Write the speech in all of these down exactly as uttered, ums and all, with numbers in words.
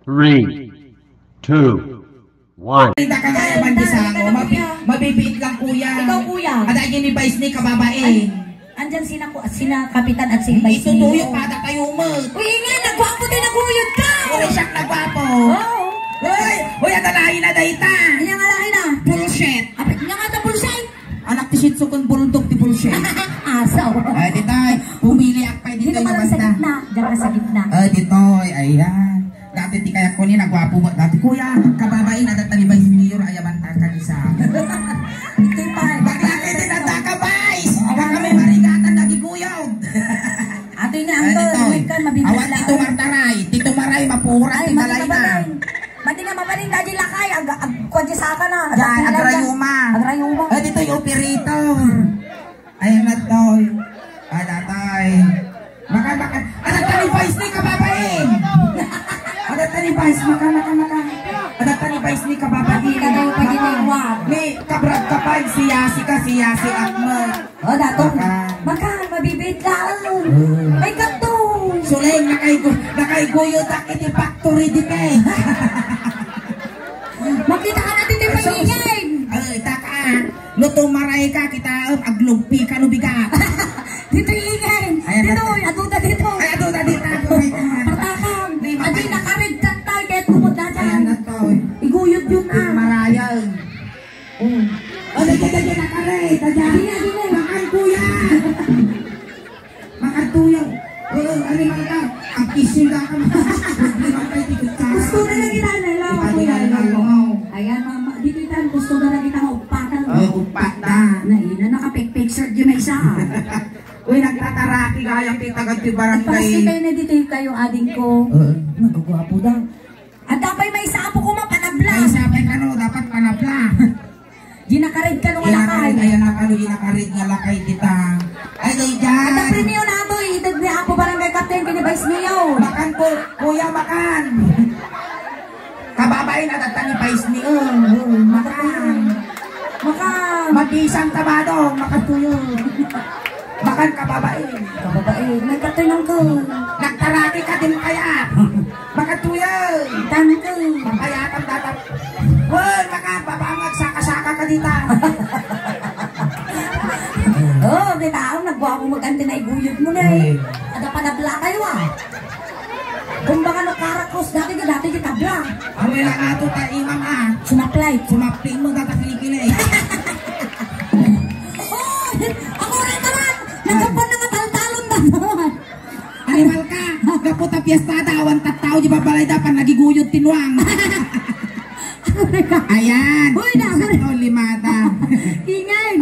Three, two, one. Ay, dakagaya man di sango. Mabi-, mabibiit lang, kuya. Ikaw, kuya. Ada agi ni Vice ni kababae. Ay, andyan sina ku-, sina Kapitan at si Vice Mayor. Ito tuyo, pada tayo mo. Uy, ingay, nagwapo din, naguyod ka. Uy, siya nagwapo. Oo. Uy, uy, ada lahi na dayta. Ano nga lahi na? Bullshit. Apit nga nga ta bullshit. Anak ti Shih Tzu kun bulldog ti bulshit. Aso. Ay, ditoy. Pumili ak pay ditoy. Dito ka lang sa gitna. Diyan ka sa gitna. Ay, ditoy. Ayan. Dati ti kayak ko ni nagwapo ba? Dati, kuya, kababain, adat ni Vice Mayor, ayaban ta ka ni sa. Ito pa. Bakla ka, iti nagdaka, Vice. Baka may marigatan na giguyog. Ate niya, ang to, ditoy. Awan ti tumartaray. Ti tumaray, mapura, ti balay na. Mati nga mabalin, dadi lakay, ag-, ag-, kwadya sa ka na. Yan, agrayuma. Agrayuma. Eh, dito yung operator. Ay, matoy. Ay, datay. Maka, maka, anak ka ni Vice ni kababain. Anak ka ni Vice, maka, maka, maka. Anak ka ni Vice ni kababain. Ikaw, pag-iniwan. Ni, kabrag ka pa, siyasi ka, siyasi, akmat. O, dato. Makan. Makan, mabibit laang. Hmm. May kato. Suleng, nakaigo-, nakaiguyo ta iti factory di pe. Makita ka na dito, so, maingay. Ay, taka. No tumaray ka, kita, um, aglugpi ka, no bigat. Dito, ingay. Ay, dito, ato ta dito. Ay, ato ta dito. Partakam. Adi, nakarid ka tayo, kaya tumod na dyan. Ayan na to. Iguyod yun, ah. Marayaw. Oh. Oh, dyan, dyan, dyan, nakarit, dyan. Dine, dine. Makan, kuya. Makan, kuya. Oh, ano man ka? Ang kissing ka ka. Problema ka, iti kutsara. Gusto na lang kita, nalaw, kuya. Ayan, mama. Di kita, gusto na lang kita maugpatan. Oh, ugpat na. Na, ina, nakapik-picture, di may isa. Uy, nagtataraki, gayam ti tagad ti barangay. Ipakasitay na dito kayo, ading ko. Oo. Nagagwapo daw. At dapat may isa apo ko mapanabla. Ay, isa pay kano, dapat panabla. Ginakarid ka nung lakay. Ginakarid, ayan na kano, ginakarid nga lakay kita. Ay, day dyan. At ang premyo na ito, idad ni Apo Barangay Captain, kini Vice Mayor. Makan po, kuya, makan. Kababain, at ni Vice Mayor. Oo, makan. Makan. Mabisan tabado, makatuyo. Makan kababain. Kababain, may katulang ko. Nagtaraki ka din kaya. Makatuyo. Tangko. Mapayatan tatap. Hoy, makapapangag saka-saka ka dita. Oh, kita ang nagwapo maganti na iguyod mo na eh. Ay. Ada pa nabla kayo ah. Kumbaga no Kara Cruz, dati ka, dati kita bla. Ang wala nga to ta imam ah. Sumaplay. Sumaplay mo, data kilikili. Oh, ako rin naman. Nagkapan na nga taltalon na naman. Animal ka! Gapu ta piyesta da, awan tattao di babalay da, pan nagiguyod ti nuang. Ayan. Hoy, na, sakto, limada. Ingay,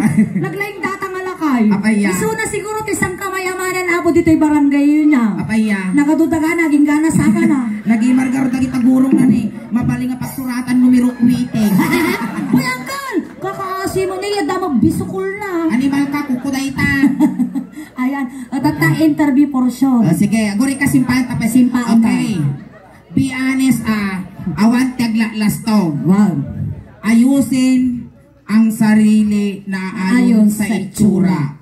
naglaing data nga lakay. Apay, ya. Isu na siguro ti sangka mayamanan, apo, ditoy barangay yun, ya. Apay, ya. Nagadudaga na, ginggana, saka na. Nagimargar dagiti gurong na ni, mabaling nga pagsuratan numero uwite. Hoy, uncle, kakaasi mo niya, damag bisukol na. Animal ka, kukuday ta. Ayan. At at ta interview portion. Ah, sige, aguri ka simpal, tapos. Simpal ka. Okay. Be honest, ah, awan ti aglaklastog. Wow. Ayusin ang sarili na ayon sa itsura.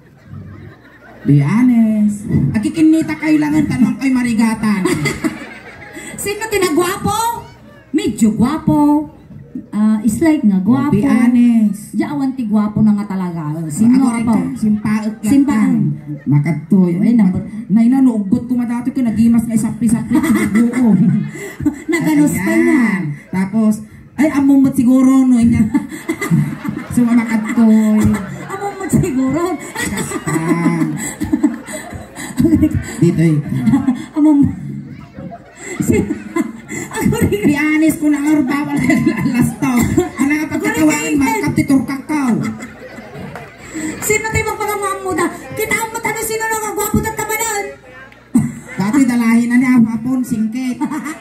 Be honest. Agkikinnita kayo lang ang tanong ko'y marigatan. Sino ti nagwapo? Medyo gwapo. Ah, is like nga gwapo. Be honest. Di awan ti gwapo na nga talaga. Sino? Ako rin apo? Ka, simpaek lang. Simpaek. Makadtoy. Uy, number. Naina, no, uggot ko madatoy ka, nagimas nga isapli-sapli, sinubuko. Naganos pa niya. Ayan. Tapos, ay, amumot siguro, no, niya. Sumamakadtoy. Amumot siguro. Kasta. Dito eh. Amumot. Si, ako rin. Pianis ko na nga, bawal ka lasto. Ala nga pagkatawain, malkap ti turkak ka. Sino tayo magpangamuan mo da? Kita ang mata na sino na nga gwapo na tamanan. Dati dalahin na niya, hapon, singkit.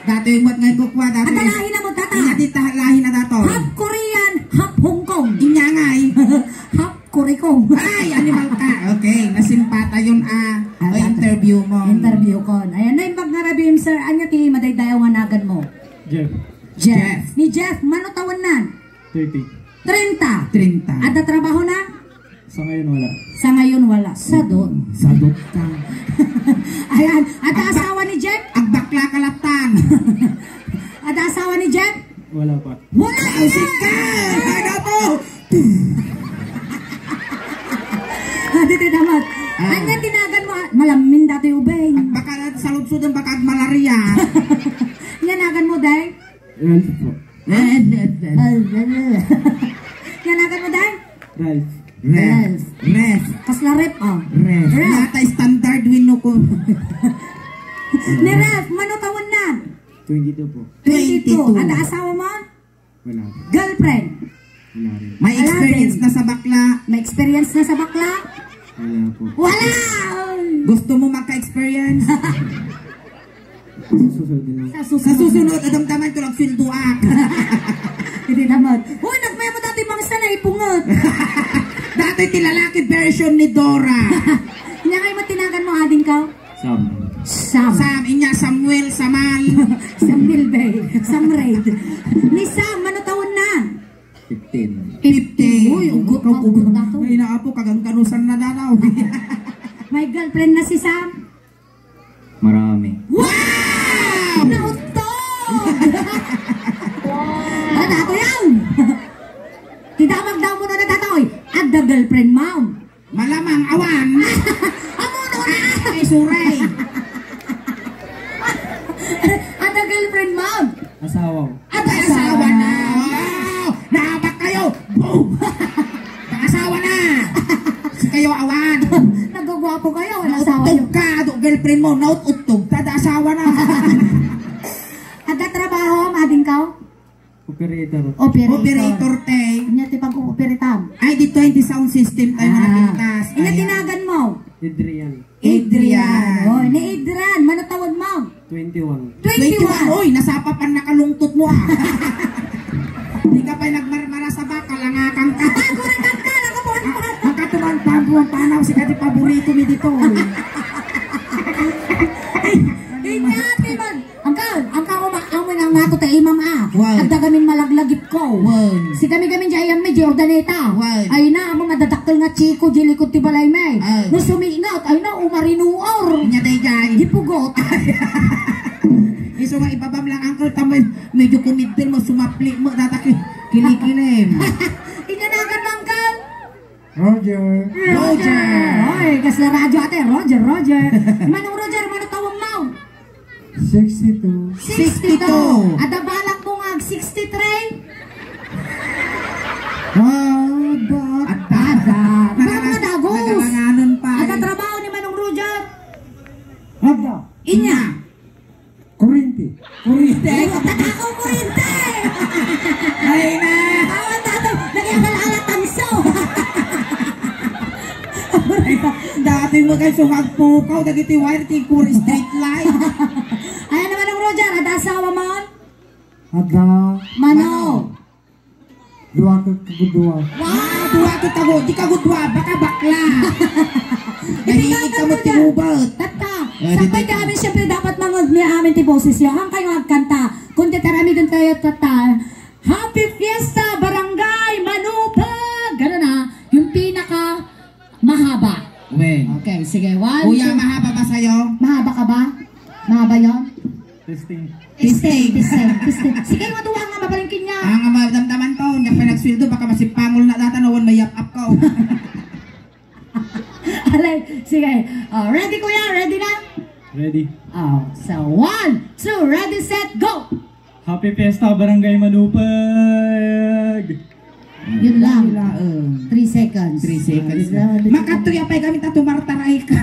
Dati yung buat ngay gukwa, dati. Ang dalahin na mo, tata. Hindi, dalahin na dato. Half Korean, half Hong Kong. Inya nga eh. Half Kurikong. Ay, animal ka. Okay, nasimpata yun, ah. Ah, o, tata. Interview mo. Interview ko. Ayan na yung pagngarabi, sir. Anya ti madaydayaw nga nagan mo? Jeff. Jeff. Jeff. Ni Jeff, mano taon na? Thirty. Treinta. Treinta. Ada trabaho na? Sa ngayon, wala. Sa ngayon, wala. Sadot. Sadot ka. Ayan. Ada asawa ni Jeff? Agbakla ka latan. Ada Ditoy damat. Ah. Anya tinagan mo, ah, malammin datoy ubing. Baka sa lubsodan, baka malaria. Nya nagan mo, day? Ralph po. Nya nagan mo, day? Ralph. Ref. Ref. Kasla ref, ah. Ref. Ref. Nata standard win no ko. Ni Ref, mano tawennan? Twenty-two po. Twenty-two. Twenty-two. Adda asawa mo? Wala. Girlfriend? Wala rin. May experience na sa bakla? May experience na sa bakla? Wala po. Wala! Gusto mo magka-experience? Sa susunod na lang. Sa susunod. Sa susunod, adamdaman ko lang sweldo, ah. Hindi naman. Uy, nagmemo dati mga sana ipungot. Dati ti lalaki version ni Dora. Nya kayo matinagan mo, ading ka? Sam. Sam. Sam, inya Samuel, Samal. Samuel Bay. Sam Raid. Ni Sam, ano taon na? Fifteen. Fifteen. Uy, ugot na, ugot na to. Ay, naapo, kagangkanusan na dadaw. May girlfriend na si Sam? Marami. Wow! Nautog! Ano to yan? Ti damag daw mo na natatoy. Adda girlfriend, ma'am. Malamang awan. Amuno na! Ay, suray. Adda girlfriend, ma'am. Asawa. Adda asawa na. Wow! Naabak kayo. Boom! Asawa na. Si kayo awan. Nagagwapo kayo, wala asawa. Nautog ka, adu girlfriend mo, naututog, tada asawa na. Adda trabaho, mading ka? Operator. Operator. Operator, te. Anya ti pag-ooperatam? Ay, dito yung sound system tayo na napintas. Anya tinagan mo? Adrian. Adrian. Adrian. Oh, ni Adrian, mano taon mo? Twenty-one. Twenty-one. Twenty-one. Oy, nasapa pa nakalungtot mo, ah. Di ka pa nagmarmara sa baka, langakan ka. Ay, kurang ka, langakan ka. Ang katuman pa, buwan panaw, si kati paborito mi dito, oy. Inya, ti man. Angka, angka ko ma-, amoy nang nato ta imam, ah. Wan. Agda gamin malaglagip ko. Wan. Si kami gamin di ayam mi, di ordaneta. Wan. Ay na, amo madadakkel nga chiko, di likod ti balay mi. Ay. No sumingat, ay na, umarinuor. Nya day jay. Di pugot. Isu nga ibabam lang, uncle, tamoy, medyo kumidbil mo, sumapli mo, dataki, kilikilim. Inya na agad, uncle. Roger. Roger. Oy, kasla radyo ate. Roger, Roger. Manong Roger, mano tawag mo? Sixty-two. Sixty-two. Ada balak mo nga sixty-three? Ah, ada. Ada. Ada. Nanganganon pa. Ada trabaho ni Manong Roger? Ada. Inya. Kurente. Kurente. Ay, ako kurente! Ay, na! Awan tato, naging akal-alat ang show. Dati mo kay sumagpukaw, dagiti wire, ti kuri street light. Ayan naman ang Roger, ada asawa mo? Ada. Mano? Dua ka kagudua. Wow! Dua ka kagu-, di kagudua, baka bakla. Nahilig ka mo tinubat. Tatta, sakbay ka amin, siyempre, dapat mangod ni amin ti boses yo. Ang kayo agkanta. Kung titaramidon tayo, tatta. Happy Fiesta, Barangay Manupag! Ganun, ha? Yung pinaka Mahaba. Wen. Okay, sige. One, Kuya, two. Mahaba ba sa'yo? Mahaba ka ba? Mahaba yon? Testing. Testing, testing, testing. Sige, maduwa nga, mabalingkin niya. Ah, nga madamdaman to. Niya pa nagsweldo, baka masipangol na data, no, one may up ko. Alay, sige. Oh, ready, kuya? Ready na? Ready. Oh, so, one, two, ready, set, go! Happy Fiesta, Barangay Manupag! Yun lang. Laeng. Three seconds. Three seconds Ah, lang. Yun lang. Makatuya pa'y kami ta tumartaray ka.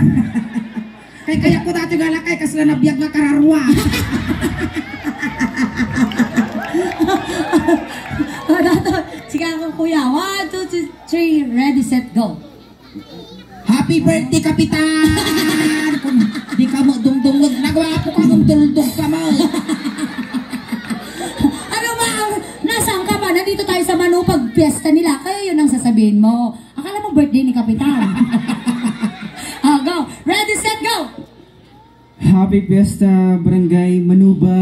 Kay kaya ko dati galakay, kasla nabiyag nga kararwa. O, dato. Sige ako, kuya. One, two, three, ready, set, go. Happy birthday, Kapitan! Kung di ka mo dungdungog, nagwapo ka kung tuldog ka mo. Ano ba ang, nasaan ka ba? Nandito tayo sa Manupag, piyesta nila. Kaya yun ang sasabihin mo. Akala mo birthday ni Kapitan. Ah, go. Ready, set, go! Happy Fiesta, Barangay Manuba.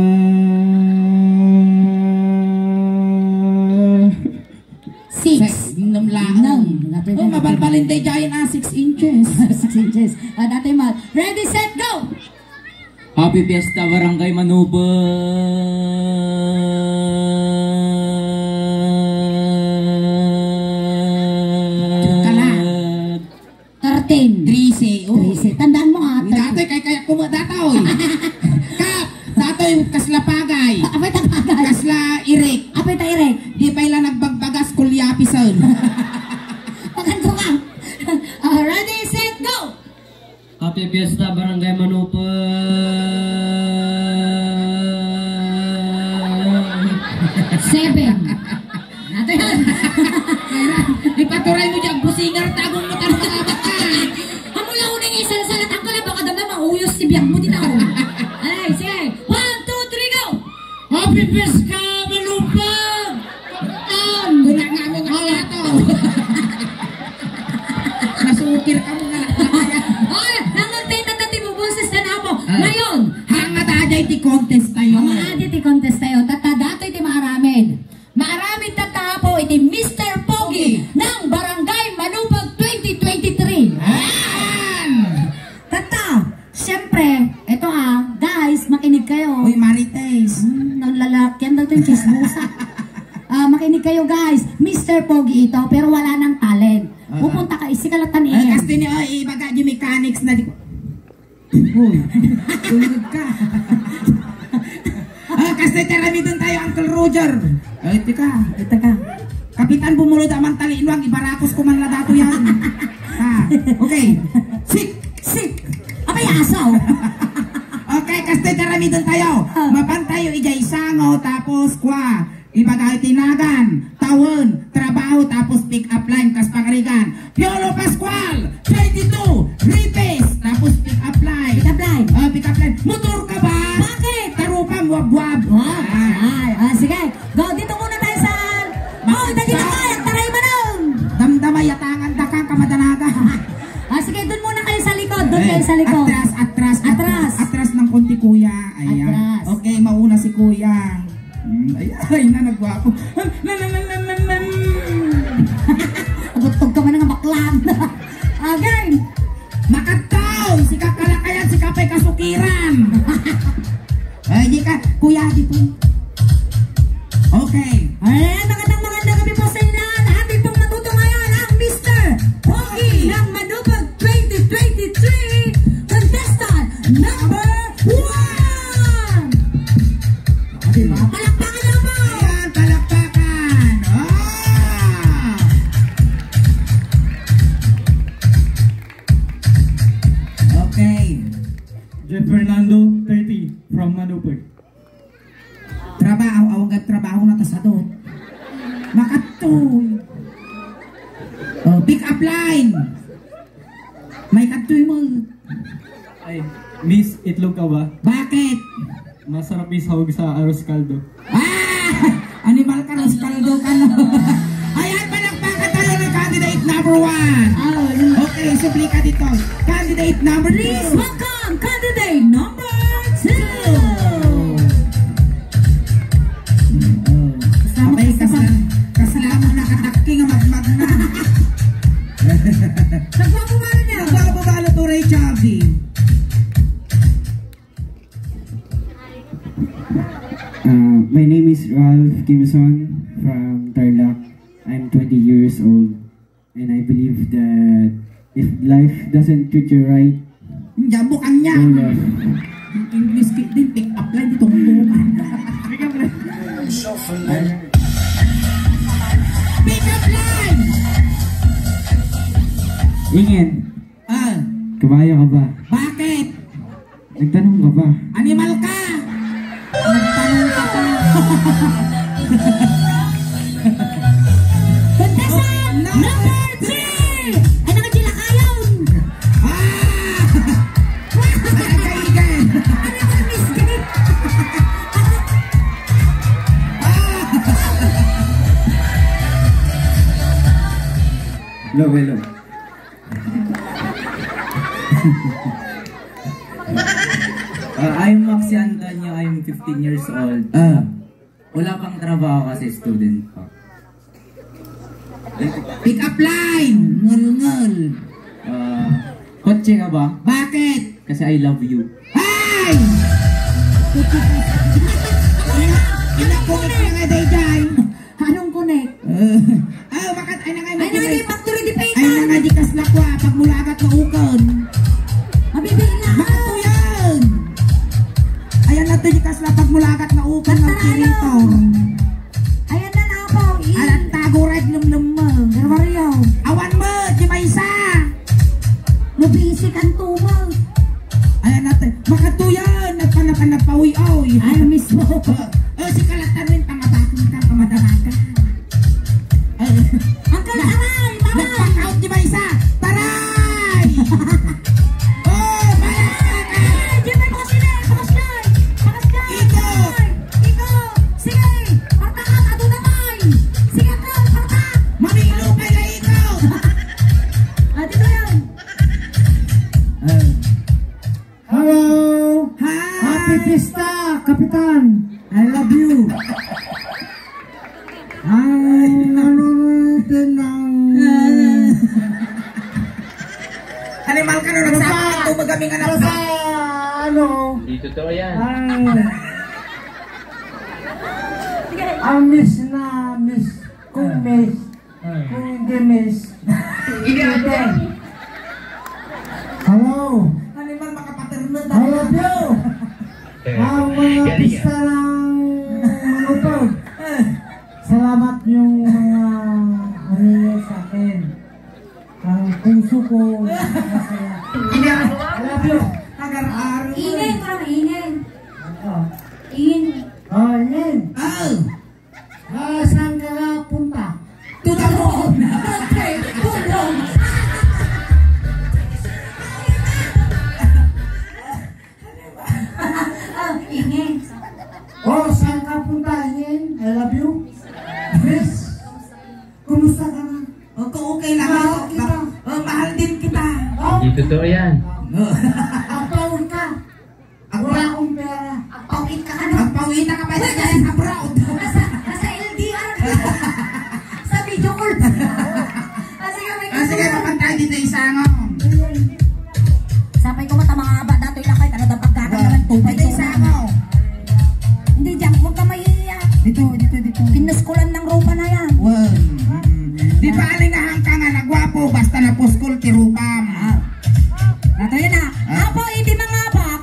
Six. Sa, nam laang. Nam, lapit Oh, na. Mabalbalin tayo dyan, ah, six inches. Six inches. Ah, dati mal. Ready, set, go! Happy Fiesta, Barangay Manuba. Kala. Tar-, Ten. Trese, oh. Trese. Tandaan mo, ah, Datoy, kay kaya kuma datoy. Kap, datoy, kasla pagay. Apay ta pagay? Kasla irik. Apay ta irik? Di pay la nagbagbagas, kulyapisen. Paganto ka. Ah, ready, set, go! Happy Fiesta, Barangay Manupag. Seven. Nato yan. Ipaturay mo dyan, businger, tagong mo, tagong mo, tagong mo. Amo lang unay nga isalsalat, ang kala, baka damdam, mauyos si biyak mo, di na, oh. Ay, sige. One, two, three, go! Happy Fiesta, Manupag! Kapitan! Wala nga mo nga plato. Nasukir ka mo nga. Ay, nanguntay na tati mo, boses na namo. Ah. Ngayon, hanga ta aday ti contest tayo. Hanga aday ti contest tayo. Tatta, datoy ti maaramid. Maaramid tatta po iti Mister Pogi ng Barangay Manupag twenty twenty-three. Ayan! Tatta, siyempre, eto ha, guys, makinig kayo. Uy, Marites. Hmm, nanlalakyan daw to yung chismosa. Ah, makinig kayo, guys. Mister Pogi ito, pero wala nang talent. Ah. Pupunta ka, isikalatan Ay, eh. Kasi ni, oh, ibaga yung mechanics na di ko. Uy, tulog ka. Ah, kasi taramidon tayo, Uncle Roger. Ay, tika. Tika. Kapitan, bumulod a man talinuang, ibarakos ko man la dato yan. Ah, okay. Sik! Sik! Apay asaw? Okay, kasi taramidon tayo. Ah. Mapan tayo, ijay sango, tapos kwa. Ibaga iti nagan, tawen, trabaho, tapos pick up line, kas pangarigan. Piolo Pascual, twenty-two, Ripes, tapos pick up line. Pick up line. Ah, pick up line. Motor ka ba? Bakit? Tarupam, wabwab. Wab. Ah. Ay, ah, sige. Go, dito muna tayo sa... Oh, dali na tayo. Taray manong. Damdama, yatangan da ka, kamadanaga. Ah, sige, doon muna kayo sa likod. Doon Eh, kayo sa likod. Atras, atras, atras. Atras. Atras ng konti, kuya. Ayan. Atras. Okay, mauna si kuya. Hmm, ay, ay, na, nagwapo. Na, na, na, na, na, na. Agutog ka man nga bakla. Again. Makadto, sika kalakayan, sika pay kasukiran. Ay, di ka, kuya, di po. Okay. Ayan, magandang, magandang gabi po sa inyo lahat. Atin pong matutungayan ang Mister Pogi ng Manupag twenty twenty-three, contestant number one! Diba? Palakpakan niyo po! Ayan, palakpakan! Ah! Okay. Jeff Fernando, thirty, from Manupag. Trabaho, awan nga trabaho na ta sadot. Makadto. Oh, pick up line. May kadtoy mo. Ay, Miss, itlog ka ba? Bakit? Masarap isahog sa arroz caldo. Ah! Animal ka, arroz caldo ka, no? Ayan, palakpakan tayo ng candidate number one. Ah, yun. Okay, suplika dito. Candidate number two. Please welcome candidate number two. Kasama Abay, ka sa kasla-, kasla mo nakatakki nga magmagna. Nagwapo ba na niya? Nagwapo ba na to, Ray Charlie? Uh, my name is Ralph Kimson from Tarlac. I'm twenty years old. And I believe that if life doesn't treat you right, Jabo ka niya. Go left. English kid din, pick up line, di tungtungan. Pick up line. Pick up line! Ingin. Ah. Kabaya ka ba? Bakit? Nagtanong ka ba? Animal ka! Nagtanong ka pa! Contestant number three! Ay, nakadila kayon! Ah! Nakakaigan! Ano ba, Miss Gay? Ah! Hello, hello. Uh, I'm Maxi Antonio. I'm fifteen years old. Ah. Wala pang trabaho kasi student pa. Pick up line! Ngul-ngul! Ah, kotse ka ba? Bakit? Kasi I love you. Hey! Ina, ina ko na nga, Day Day. Anong connect? Eh, ah, bakit? Ay, na nga, Ay, na nga, factory defect. Ay, na nga, Di kasla kua, pagmulagat na uken. Mabibili na. Makatuyan. Ayan na to, di kasla pagmulagat na uken ng pirito. Ayan na, Apo. Alat tago, red, lumlum mo. Pero Mario. Awan mo, di maysa. Mabisi kan tumo. Ayan na to. Makatuyan. Nagpanapan na pawi-awi. Ay, mismo. Oh, si kalatan rin, pamabakin ka, pamadaragan. Uncle, aray! Aray! Nagpakaot di ba isa? Taray! Oh, palakpakan! Aray! Di ba, pakasyan, pakasyan! Pakasyan! Iko! Iko! Sige! Partakan! Adu na pay! Sige, uncle! Partak! Mamilo pay na iko! Ah, dito yan! Eh. Hello! Hi! Happy Pista, Kapitan! I love you! Ang ano natin ang Animal ka no, nagsabi ito, magaming anak na. Ano? Hindi totoo yan. Ang, ang miss na miss, kung miss, Ay. Kung hindi, miss. Hindi. Hello. Animal, makapaterno. I love you. Ang mga pista ng Manupag. Salamat yung mga ano niyo sa akin. Ang puso ko masaya. Hindi ako. I love you. Agar-aro. Ingay, parang ingay. Oo. Ingay. Oh, ingay. Oh. Ah, saan ka nga punta? To the moon. Okay, to the moon. Ah, ingin. Oh, saan ka punta, ingin? I love you. Miss, kumusta ka na? Okay, okay lang. Mahal kita. Oh, mahal din kita. Oh. Hindi totoo yan. Ang power ka. Wala akong pera. Agpawit ka, ano? Agpawita ka pa sa abroad. Nasa, nasa L D R ka. Sa video call. Ah, sige, may Ah, sige, kasunod. Mapantay dito isangom. Sapay ko mata mga aba, datoy lakay, talaga pagkakataon Wow. ng tubay Dito ko. Isangom. Hindi, diyan, huwag ka mahihiya. Dito, dito, dito. Pinaskulan ng rupa na yan. Wow. Mm. Di ba, aling ahang ka nga nagwapo, basta napuskol ti rupam. Ah. Ato yan, ah. Ah. Apo, iti mangabak,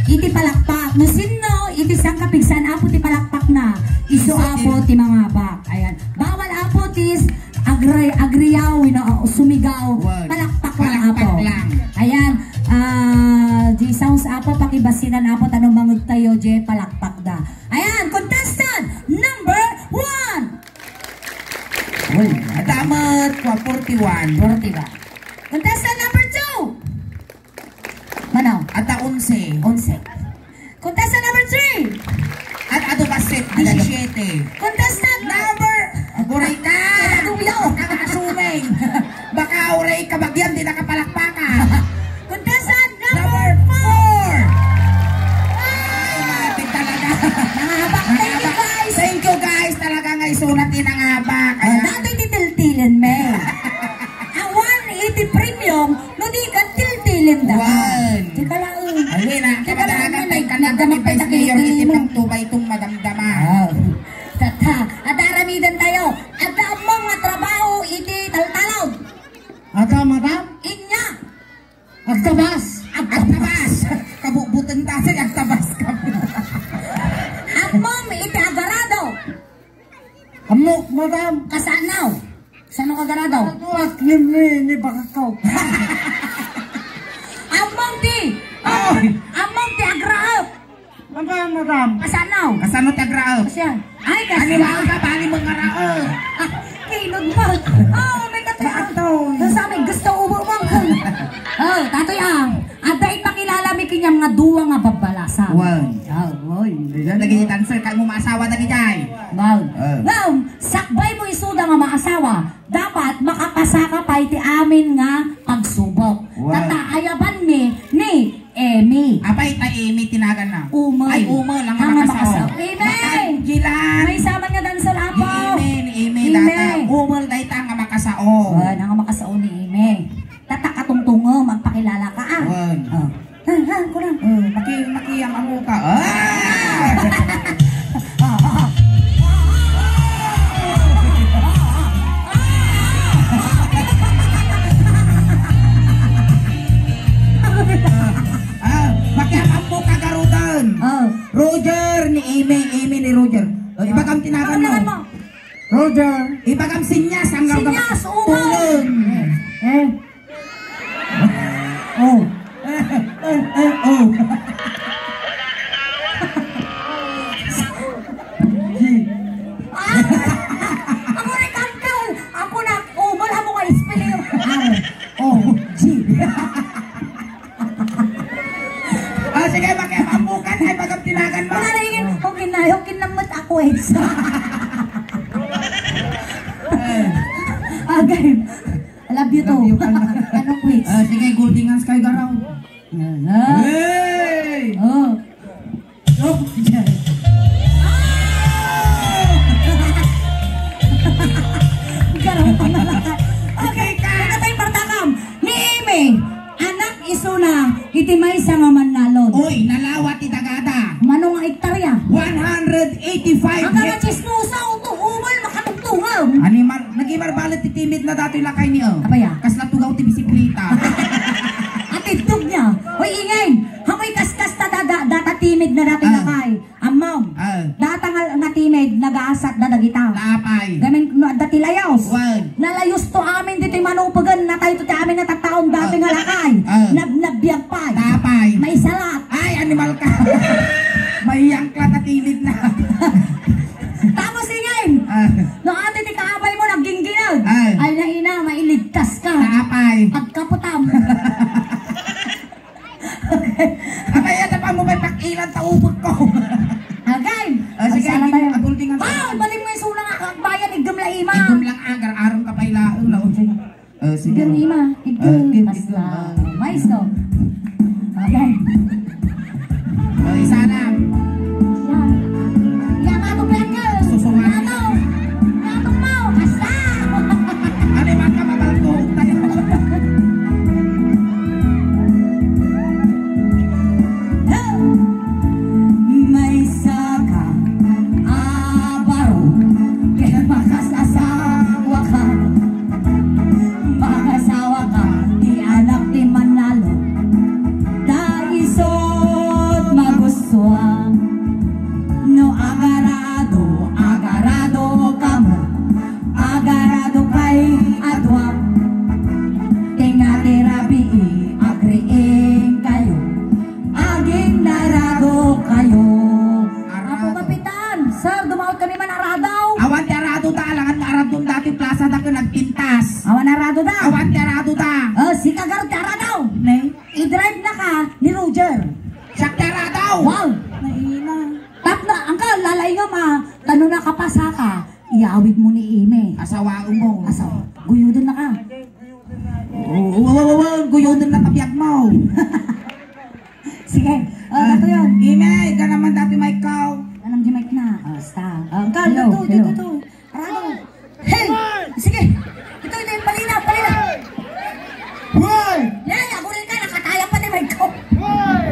iti palakpak. No sinno, iti sangkapigsan, Apo, ti palakpak na. Isu, So, Apo, ti- ti mangabak. Ayan. Bawal, Apo, ti s-, agri-, agriaw, you know, sumigaw. Wag. Palakpak lang, Palakpak Apo. lang. Ayan. Ah, di sounds, Apo, pakibasinan, Apo, tano mangud tayo, je, palakpak da. Ayan, contestant number one. Uy, adda met, kua, forty-one. Forty-one. Contestant number two. Mano? Adda onse. Onse. Contestant number three. At adu bassit, Adda do- disisiete. Contestant number Aguray ka! Adda dulo. Kakasumeng. Baka uray kabagian, di nakapalakpaka. Contestant number Number four. four. Ay, mati talaga. Nangabak. Thank you, guys. Thank you, guys. Talaga nga isunat ni nangabak. Ah, Ayan. dati titiltilan, me. Awan iti premium, no di ka tiltilan da. Wan. Di ka laeng. Ayun na, Di ka laeng, kadalagan tayo ka na nagdamag kami tayo Vice Mayor, iti imo. pang tubay itong madamdama. Ah. Tata, at aramidan tayo. At among nga trabaho, iti taltalog. Ata, madam? Inya. Agtabas! Agtabas! Kabubutan ta, say, agtabas ka. Ammom iti agarado. Ammok, madam. Kasano? Sano agarado? Agtuak ni, ni, ni Bakakaw. Ammom ti. Ay! Ammom ti agraep. Ano, madam? Kasano? Kasano ti agraep? Kasyan. Ay, kasyan. Animal ka, bali mo nga raep. Ah, kinod mo. Oh, may katayan. Bakit to? Doon sa may gusto ubo mo. Oh, tatoy ah. Adda ipakilala mi kaniam nga dua nga babbalasa. Wow. Ah, oy. Diyan, lagi ni dancer, kay mo maasawa na, Jay. Wow. Ah. Ngem, sakbay mo isuda nga maasawa, dapat makapasaka pay ti amin nga pagsubok. Wow. Tata, ayaban mi ni Amy. Apay ta Amy ti naganna? Uma. Ay, Uma lang nga makasao. Amy! Baka Gilan. Maysa man nga dancer, Apo. Ni Amy, ni Amy, Amy. Data. Uma dayta nga makasao. Wen, nga makasao ni Amy. Tatak katungtungem, magpakilala ka, ah. Wen. Oh. Ha, ha, kurang. Oh, maki-, makiam amo ka. Ah! Ibagam senyas, ang Senyas, umaw. Tulong. Eh. Oh. Eh, eh, eh, oh. G. Ah! Ako rin, Uncle. Ako na, umol, amo nga spelling. R O G. Ah, sige, makiambukan, ay, pagkatinagan mo. Wala na yun. Okay na, okay na, mat ako, eh. Eh. Okay. I love you too. Love you ka na. Anong quiz? Ah, sige, golden hands kayo, garaw. Hey! Oh. Oh, yan. Ah! Garaw pa na lang. Okay, ka. Ano tayo, partakam? Ni Amy, anak isuna, iti maysa nga mannalon. Oy, nalawa ti dagada. Mano nga hektarya? One hundred eighty-five Ang hek- mga chismosa, uto, umal, makatugtungam. Animal, nagimar balet ti timid na datoy lakay ni, oh. Apaya? Kasla tugaw ti bisikleta. Atiddog niya. Hoy, ingay. Hamoy kaskas ta dada, data timid na datoy Ah. lakay. Ammaw. Ah. Data nga, nga timid, nagaasat da dagita. Apay. Gamin, no, adda ti layos. Wan. Nalayos to amin ditoy manupagan, natay to ti amin natataon datoy nga lakay. Ah. Nab-, nabbiag pay. Apay. Maisalat. Ay, animal ka. Mayangkla ta timid na. Tapos ingay. Ah. No, ate, ti kaabay mo, naggingginag. Ah. Ay, na ina, mailigtas ka. Apay. Agkaputam. Apay, ata pa mo may pakilan ta ubot ko. Agay. Ah, sige, Magsala agim-, tayo. Agultingan sa Ah, balik mo yung suna nga, akbayan, igdum la ima. Igdum lang agar, aram ka pa ila, ula, ula. Ah, sige. Igdum ima, igdum. Ah, igdum, Basta, igdum. Ah. Mais, no? Agay. Ah, isa na. Yan. Yan, ato, Bengkel. Susungan. Ato. Ato mo. Basta. Ano yung mga kapabalto? Tayo. Maysa ka a baro, ket makasasawa ka. Makasawa ka, ti anak ti mannalon. Ta isut' magustuam. No agarado, agarado kamo. Agarado kay a duam. Tengnga ti rabii, agriing kayo. Aginnarado kayo. Apo Kapitan, sir, dumaot kami man arado. Awan ti arado ta, alangan nga aradon dati plaza da ken nagpintas. Awan arado da. Awan ti arado ta. Oh, sika garud ti arado. Ne? I-drive na ka ni Roger. Siak ti arado. Wow. Naina. Tapno, angka, lalay nga ma, tano nakapasa ka, iyawid mo ni Ime. Asawaon mo. Asawa. Guyodon na ka. Oo, oo, oo, oo, guyodon na pabiag mo. Sige. Oh, Ah, kato yun. Ime, ka naman dati may kaw. Anong di mic na? Basta. Ah, Carl, Hello, ito, ito, hello. ito, ito. Arado. Hey! Sige. Ito, ito, yung palina, palina. Hoy! Yan, ako rin ka, nakataya pa ni Michael. Hoy!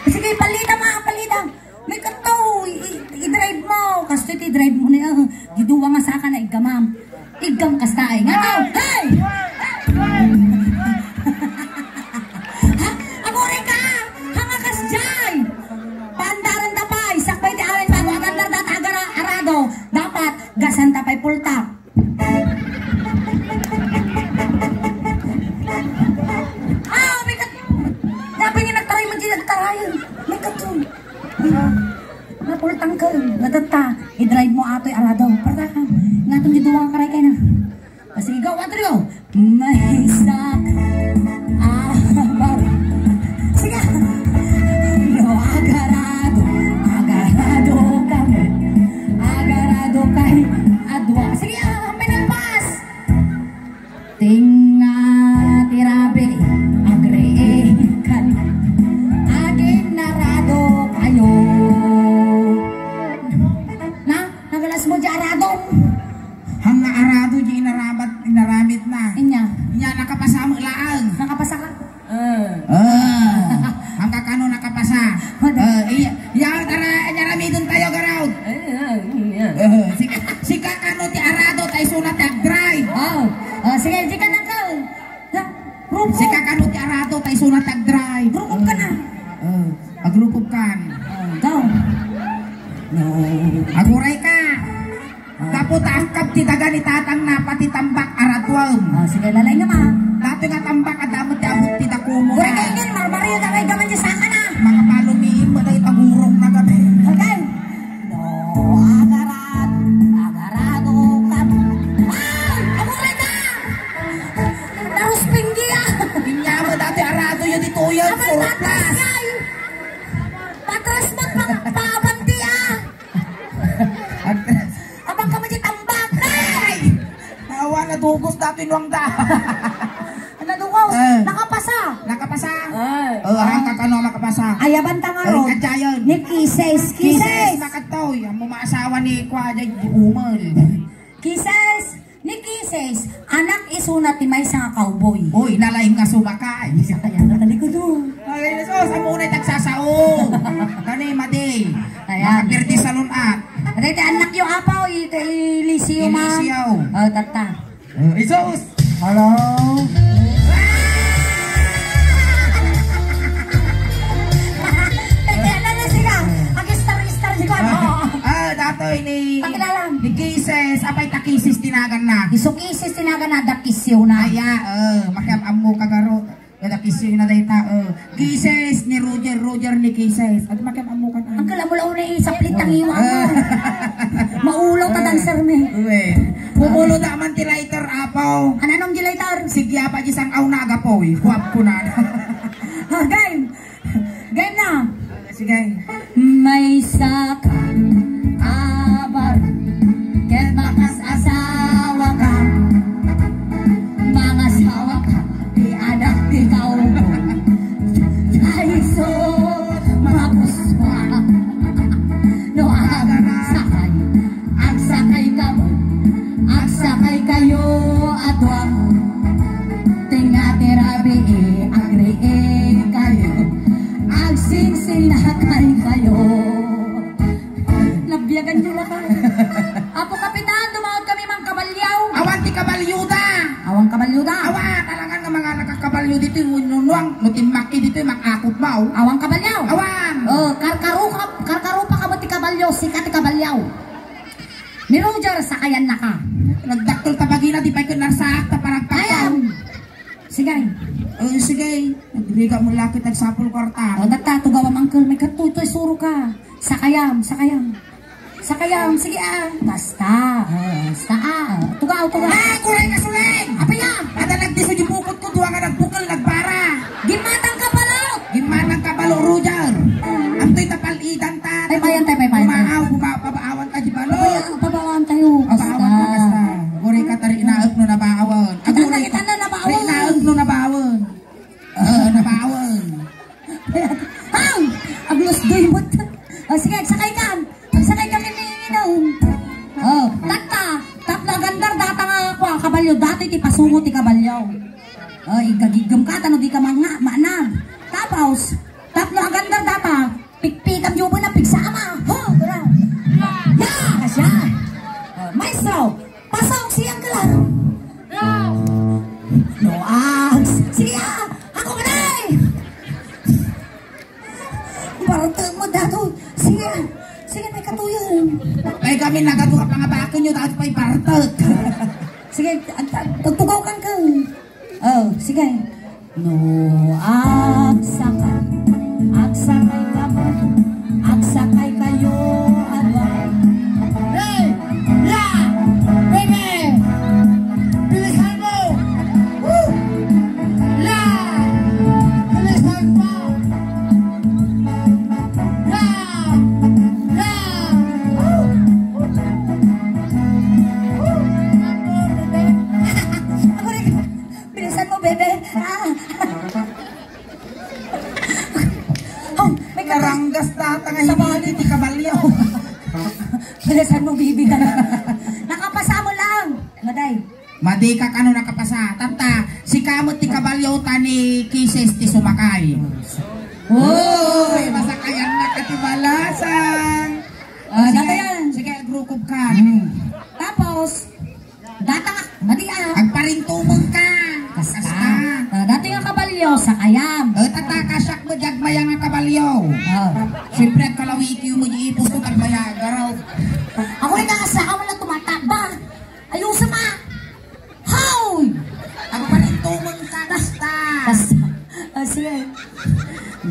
Sige, palida, mga palida. May kanto, i-, i-, i-drive mo. Kasto iti drive mo na yan. Diduwa nga saka na iggamam. Iggam kasta ay nga. Hey! Ha? Aguray ka! Hangakas jay! Paandaran da pay, sakbay ti amin bago agandar data agara arado. Dapat, gasan da pay pultak. Ah, may kat-, dapat nga nagtaray man dyan, nagtaray. May katun. Napultang ka, natatta, i-drive mo atoy arado. Para ka, nga itong giduwa ka rin kayo na. Ah, sige, go, one, two, go. Maysa ka a baro. Sige. No, agarado, agarado kami. Agarado kay a dua. Sige, ah, ang penalpas. Tengnga ti rabii, agriing kayo. Aginnarado kayo. Na, nagalas mo di aradom. Hanga arado di inarabat, inaramit na. Inya. Inya, nakapasa mo laang. Nakapasa ka? Ah. Ah. Hangka kano nakapasa. Wala. Ah, iya, iya, tara, inyaramidon tayo, garaw. Ay, ay, ay, ay. Ah, sika, sika kano ti arado, tay suna ti agdrive. Oh. Oh, sige, di ka na ka. Ha? Rupok. Sika kano ti arado, tay suna ti agdrive. Rupok ka na. Ah, agrupok kan. Oh, go. No. Aguray ka. Ah. Puta, angkab ti daga ni tatangna, pati tambak, araduam. Ah, sige, lalay nga ma. Dati nga tambak, adamot ti abot ti dakumo. Uray na. Kayo din, marmariyo na kayo gaman di saka na. Mga palumiin mo na itagurong na gabi. Okay. No, agarad, agarado ka. Ay! Amuray ka! Narusping dia! Inya mo dati arado yun, ito yun. Abay, surprise! Patras ka, eh! Patras mo, pa-, paabanti, ah! Abang ka mo di tambak! Ay! Awa, nadugos dati nuang da. Nadugos? Eh. Nakapasa? Nakapasa? Ay. Oh, ang kakano nakapasa? Ayaban ta nga ron. Ay, kadyayan. Ni Kisses. Kisses, Kisses! Nakadtoy. Ang mumaasawa ni Kwa, di umel. Kisses! Ni Kisses, anak isuna ti maysa nga cowboy. Uy, nalaing nga sumakay. Ay, natalikod, oh. Ay, Jesus, amo na tagsasao. Kani, madi. Ayan. Makapirdi sa lunat. Aday, ti anak yo, apaw, i-, i-, ilisyo, ma'am. Ilisyo. Oh, tata. Oh, Jesus. Hello. Ay, ano na sila? Mag-star-star si Kwan, oh. Ah, datoy ni, Pakilalam. Ni Kisses. Apay ta Kisses tinagan na. Isu Kisses tinagan na, da Kisyo na. Aya, eh, makiam-ammo ka garo. Kada Kisyo na dayta, eh. Kisses ni Roger, Roger ni Kisses. At makiam-ammo ka na. Ang kalaulaw na eh, saplit ang iyo, eh. Maulaw ta dancer, me. Uwe. Pumulo da man ti lighter, apaw. Ano nung di lighter? Sige, apa, isang aw na agapoy. Huwap ko na. Ah, game. Game na. Sige. Maysa ka, abar, ket makas-asawa ka. Mangasawa ka, ti anak ti tao. Ay, so, mapuswa. No, agar sakay. Agsakay kamo, agsakay kayo a dua. Tenga ti rabii, agriikayo, agsinsinakay kayo. Nabiagan nyo na ka. Apo Kapitan, dumaon kami mang kabalyaw. Awan ti kabalyo da. Awan kabalyo da. Awan, talagan nga mga nagkakabalyo dito, yung nunuang, mutimaki dito, yung makakot ba, oh? Awan kabalyaw. Awan. Oh, karkaruka, karkarupa ka mo ti kabalyo, sika ti kabalyaw. Ni Roger, sakayan na ka. Nagdakkel ta bagina, di pay ken narsaak ta paragpagtaw. Ayan. Sige. Eh, sige. Nagriga mo lakit, nagsapul kwarta. O, data, tugaw a mangkel, may katutoy suro ka. Sakayam, sakayam. Sakayam, sige ah. Basta. O, basta ah. Tugaw, tugaw. Ah, kuray ka suling! Apay ya? Ada nagdiso di bukot ko, dua nga nagbukel, nagbara. Gimmatang ka pala! Gimmatang ka pala, Roger. Antoy tapal idan Ay, payan tayo, may payan tayo. Bumaaw, buma-, pabaawan tayo, di ba, no? Pabaya-, pabaawan tayo. Pabaawan ka, basta. Guri ka, tari inaek no nabaawan. Kita na, kita na, nabaawan. Tari inaek no nabaawan. Oo, nabaawan. Ang! Aglusdoy mo. O, sige, agsakay ka. Agsakay kami ni Inong. O, tatta. Tapno agandar data nga kwa, kabalyo. Dati ti pasungo ti kabalyo. O, igagigem ka, tano di ka manga-, maanag. Tapos, tapno agandar data, Pikpikam yo ba na pigsama? Ho, tara. Ya! Kasya. O, maestro, pasok siyang kalan. No, ags. Sige, ah. Ako ka na eh. Bartek mo, dato. Sige, ah. Sige, may katuyan. Ay, kami nagaduha pa nga bakit nyo, dato pa'y bartek. Sige, ag-, ag-, tugtugaw kang kang. O, sige. No, agsakay, agsakay ka mo, agsakay kayo, ano? Hey! Yeah! Baby! Bilisan mo! Woo! Yeah! Bilisan mo! Yeah! Yeah! Woo! Woo! Bilisan mo, bebe. Ah. Oh, may katas- Naranggas ta, tanga sa hini, bali. Ti kabalyo. Bilisan mo, bibi ka na. Nakapasa mo lang. Maday. Madi ka kano nakapasa. Tanta, sika met ti kabalyo ta ni Kisses ti sumakay. Uy! Uy, masakayan na ka ti balasang. Ah, sige, dati yan. Sige, agrukop ka. Hmm. Tapos, Data nga, madi ah. Agparintumeng ka. Kasta. Kasta. Ah, dati nga kabalyo, sakayam. Eh, tata, kasyak mo, diag maya nga kabalyo. Ah. Siyempre, agkalawiki mo, di ipos ko, tagbaya, garaw. Ako rin nga, sa ako lang tumataba.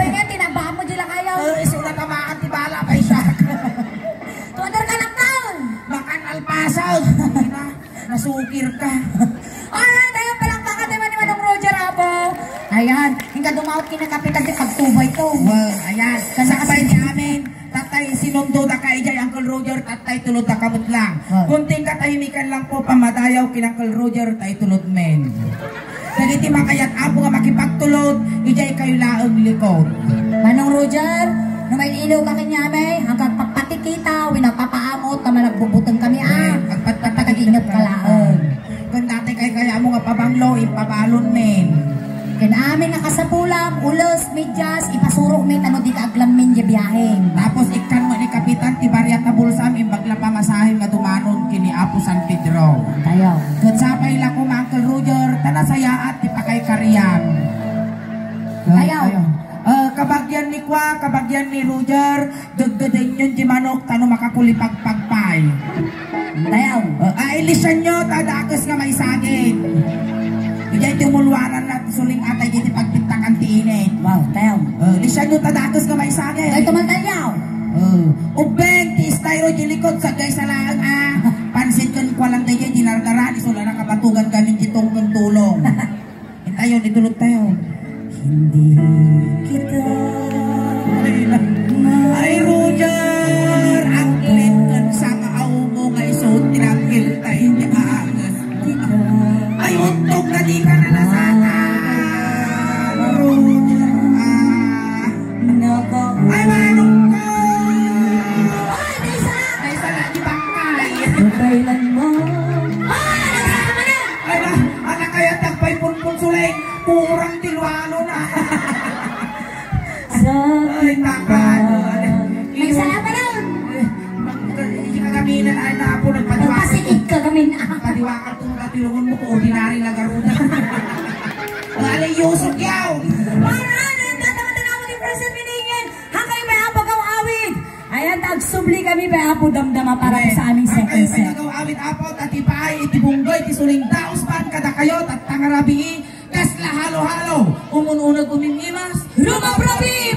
Sabay nga, tinambakan mo di lakayaw. Eh, isu na tamaan ti bala, pay siak. Tuwader ka lang taon. Makan alpasa. Nasukir ka. Alright, ayan, palakpakan naman ni Manong Roger, apo. Ayan, hingga dumaot kina kapitan ti pagtubay to. Well, ayan. Sakbay ni amin. Tatay, sinundo da ka ijay, Uncle Roger, tatay, tulod da ka met lang. Oh. Kunting katahimikan lang po, pamadayaw ken Uncle Roger, tay tulod men. Dagiti makayat, apo, nga makipagtulod, ijay kayo laeng likod. Manong Roger, no mailiw ka kanyamay, hanggang pagpatikita, wenno papaamot, ta managbubuteng kami, ah. Ay, agpatpatikita. Pagpatagingep ka laeng. Ken dati kay kayamo nga pabanglo, ipabalon men. Ken amin nga kasapulam, ules, medyas, ipasuro mi tano di ka aglammin di biahem. Tapos ikkan mo ni Kapitan ti bariat na bulsam, imbag la pamasahem nga dumanon kini Apo San Pedro. Tayo. Ket sapay la ko, Uncle Roger, ta nasayaat ti pakaykariam. Tayo. Tayo. Eh, kabagian ni Kwa, kabagian ni Roger, dagdadenyon ti manok, tano makakulipagpag pay. Tayaw. Eh, ah, ilisanyo, ta dakes nga maisagid. Ijay ti umulwanan na, suling atay, iti pagpittakan ti init. Wow, tayaw. Eh, ilisanyo, ta dakes nga maisagid. Ay, tumal tayaw. Eh, ubeng, ti styro, di likod, sagay sa laang, ah. Pansit ken Kwa lang, dayjay, dinardaran, isu la nakabatugan kami, ti tungkong tulong. Intayon, itulod tayo. Hindi kita. Ay, Roger, ang kulit kan sa kaaw mo nga isuot, tinanggil tayo ni Angas. Ay, untog na di ka na nasaka. Roger, ah. Nako. Ay, manong ko! Ay, may isa! May isa na, di ba? Ay. Kung kailan mo. Ay, nagsama na! Ay, ba? Anak kaya tagpay punpun sulay. Kurang ti lualo na. Sa Ay, takal. May isa na pa nun! Eh, mag-, hindi ka kaminan, ay, na po, nagpadiwakal. Nagpasikit ka kami na. Padiwakal kung katilungan mo, kung ordinary na garuda. Wala yung Yusuf yaw. Para na, ang tatangan-tanaw ni President Miningin. Hangkay may apagaw awit. Ayan, agsubli kami, may apo damdama para po sa aming second set. Hangkay may apagaw awit, apo, tatipaay, iti bunggoy, ti suling daos pan, kada kayo, tattangarabii, kasla halo-halo, umun-unag umingimas, rumaprabi,